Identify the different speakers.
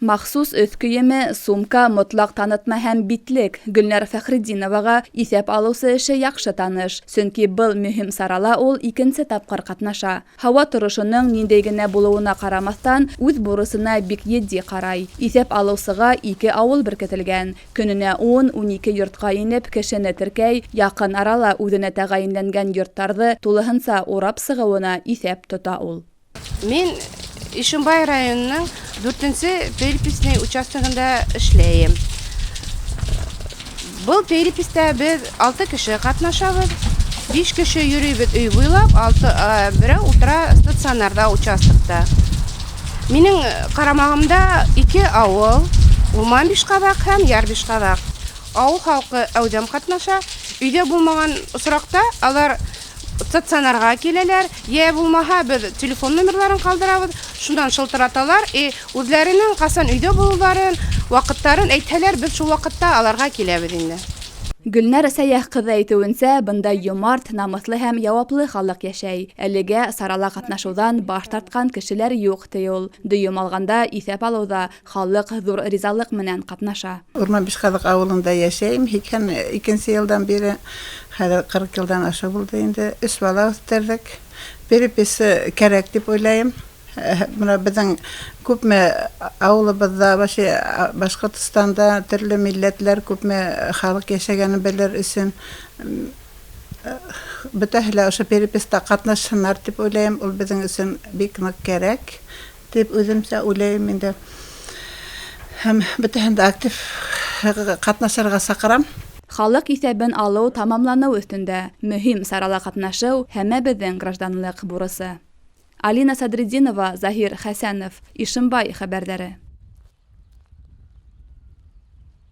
Speaker 1: Махсус өҫ кейеме, сумка, мотлаҡ танытма һәм битлек. Гөлнар Фәхретдиноваға иҫәп алыусы эше яҡшы таныш, сөнки был мөһим сарала ул икенсе тапҡыр ҡатнаша. Һауа торошоноң ниндәй генә булыуына ҡарамаҫтан, үҙ бурысына бик етди ҡарай. Иҫәп алыусыға ике ауыл беркетелгән. Көнөнә 10-12 йортҡа инеп, кешене теркәй, яҡын арала үҙенә тәғәйенләнгән йорттарҙы тулыһынса урап сығыуына иҫәп тота ул.
Speaker 2: Мин Ишембай районының дүртенсе переписный участогында эшләйем. Был переписта беҙ алты кеше ҡатнашабыҙ. Биш кеше йөрөйбөҙ өй буйлап, алты берәү ултыра стационарҙа участокта. Минең ҡарамағымда ике ауыл, Урман Бишҡаҙаҡ һәм Яр Бишҡаҙаҡ. Ауыл халҡы әүҙем ҡатнаша. Өйҙә булмаған осраҡта алар стационарға киләләр, йә булмаһа беҙ телефон номерларын ҡалдырабыҙ, шунан шылтыраталар и үҙҙәренең ҡасан өйҙә булыуҙарын, ваҡыттарын әйтһәләр, беҙ шул ваҡытта аларға киләбеҙ инде.
Speaker 1: Гөлнар Сәйәх ҡыҙы әйтеүенсә, бында йомарт, намыҫлы һәм яуаплы халыҡ йәшәй. Әлегә сарала ҡатнашыуҙан баш тартҡан кешеләр юҡ, ти ул. Дөйөм алғанда, иҫәп алыуҙа халыҡ ҙур ризалыҡ менән ҡатнаша.
Speaker 3: Урман Бишҡаҙаҡ ауылында йәшәйем. 82-нсе йылдан бире, хәҙер 40 йылдан ашыу булды инде. Өс бала үҫтерҙек. Перепись кәрәк тип уйлайым. Бына беҙҙең күпме ауылыбыҙҙа, вообще Башҡортостанда төрлө милләтләр, күпме халыҡ йәшәгәнен белер өсөн бөтәһе лә ошо переписта ҡатнашһындар тип уйлайым. Ул беҙҙең өсөн бик ныҡ кәрәк тип үҙемсә уйлайым инде. Һәм бөтәһен дә актив ҡатнашырға саҡырам.
Speaker 1: Халыҡ иҫәбен алыу тамамланыу өҫтөндә. Мөһим сарала ҡатнашыу һәммәбеҙҙең гражданлыҡ бурысы. Алина Садретдинова, Заһир Хәсәнов, Ишембай хәбәрҙәре.